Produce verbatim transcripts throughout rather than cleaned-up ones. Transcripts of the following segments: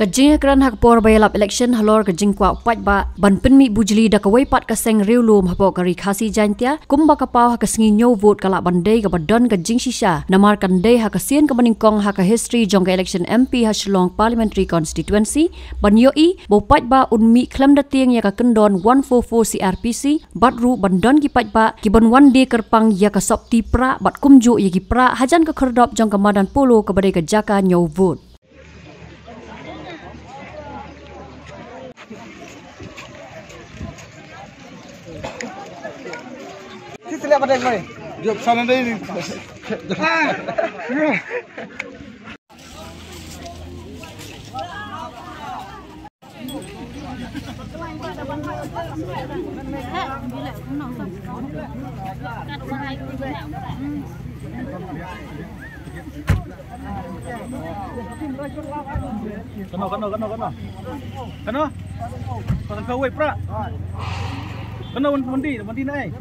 Ka jingïakren ha ka por ba ïalap election halor ka jingkwah u paidbah ban pynmih bujli da kawei pat ka seng riewlum hapoh ka Ri Khasi Jaiñtia, kumba ka paw ha ka sngi ñiew vote, ka lah ban dei kaba don ka jingshisha, namar kan dei ha ka sien kaba nyngkong ha ka history jong ka election M P ha Shillong Parliamentary Constituency ban ïohi ba u paidbah un mih khlem da tieng ïa ka kyndon one four four C R P C, bad ruh ban don ki paidbah kiban wan die kyrpang ïa ka sopti prah bad kumjuh ïa ki prah hajan ka khyrdop jong ka madan polo kaba dei ka jaka ñiew vote. Kano, kano, kano, kano. Kano? Kano ka wei pra. Kano wan-, wandi, wandi nai.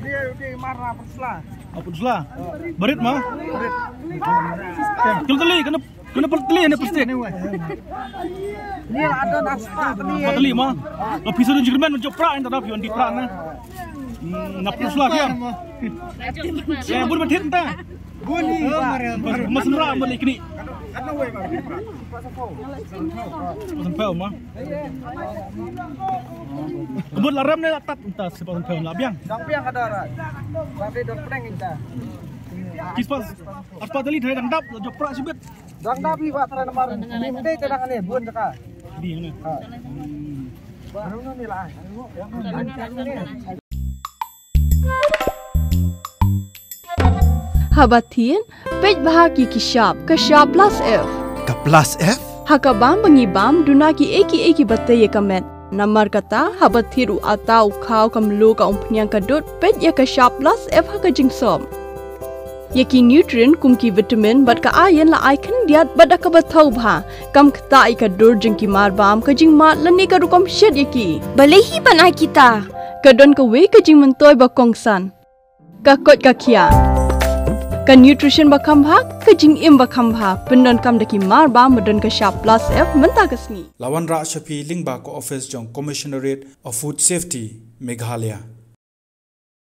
Dia, dia marah, pun sela. Apa sela? Barit mah? Kano tali, kano, kano tali, kano plastik? Ni ada naspa tali. Apa tali mah? Apa bisa tunjuk men, tunjuk pra, yang tadi, yang di pra, nah. Hmm, nap sela, ya? Ya, bun, bun, bun, bun. Bun ni, Mas, Mas Nura, bun, ikni. Mas Nura, mah. Kebut la rem ne la tat, entah siapa sampai la biang. Dang biang ada orang. Tapi dor prank kita. Kispas, aspa tali dari dang dap, joprak sibit. Dang dap ni, Pak, tara namar. Ni mesti te dang ni, bun teka. Di mana? Ha. Baru ni lah. Haba thied, peit bha ki ki shap, ka shap plus F. Ka plus F? Ha kaba bam ba ngi bam, duna ki ei ki ei kiba tei ïa ka met. Namar kata, haba thied u atta, u khaw, ka mluh, ka umphniang, ka dud, peit ïa ka shap plus F ha ka jingsop. Ïa ki nutrient kum ki vitamin bad ka iron la ai khyndiat bad da kaba thaw bha. Kam ktah ïa ka dur jong ki mar bam, ka jingmad lane ka rukom shet ïa ki. Balei hi ban ai kita? Ka don kawei ka jingmyntoi ba kongsan. Ka koit ka khiah. Ka nutrition ba kham bha, ka jingim ba kham bha. Pyndonkam da ki mar bam ba don ka shap plus F mynta ka sngi. La wanrah sha phi lyngba ka office jong Commissionerate of Food Safety, Meghalaya.